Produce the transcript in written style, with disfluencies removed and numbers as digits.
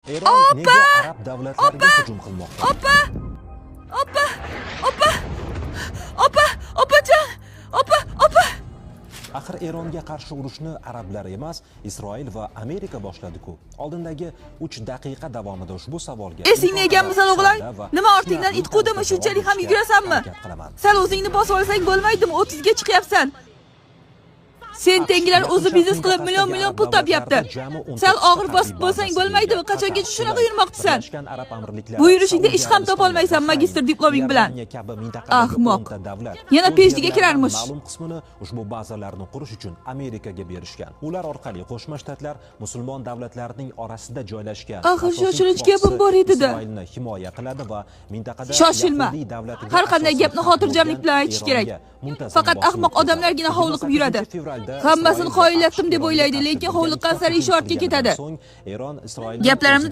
Eron nega arab davlatlariga hujum qilmoqda? Opa! Opa! Opa! Opa! Opajon! Opa! Opa! Axir Eronga qarshi urushni arablar emas, Isroil va Amerika boshladi-ku. Oldindagi 3 daqiqa davomida ushbu savolga Esingni eganmisan, o'g'lon? va Nima, ortingdan it quvdimi, tushunarli shunchalik ham tarzda yugurasanmi? javob berishga harakat qilaman. Sal o'zingni bosib olsang bo'lmaydimi? 30 ga chiqyapsan. Sen tengilar o'zi biznes qilib million million pul topyapti. Sal og'ir bosib bo'lsang bo'lmaydimi? Qachongacha shunaqa yurmoqchisan? Birlashgan Arab Amirliklari, Bu yurishingda ish ham Saudiya topolmaysan Arabistoni, magistr diploming bilan. Iordaniya kabi mintaqadagi Ahmoq. 10 ta davlat Yana o'z PhD ga yerlarining kirarmish. ma'lum qismini ushbu bazalarni qurish uchun Amerikaga berishgan. Ular orqali Qo'shma Shtatlar musulmon davlatlarining orasida joylashgan Axir asosiy shoshilinch ittifoqchisi gapim bor edi-da. Isroilni himoya qiladi va mintaqada Shoshilma. yahudiy davlatiga Har qanday asosan gapni haq xotirjamlik bo'lgan bilan aytish kerak. Eronga muntazam Faqat bosim ahmoq o'tkazadi. odamlargina hovliqib yuradi. 28 fevralda Hammasini Isroil va qoyillatdim deb AQSh o'ylaydi, Eronga lekin qarshi hovliqqan sari ishi birga ortga ittifoq ketadi. So'ng Eron Isroilning Gaplarimni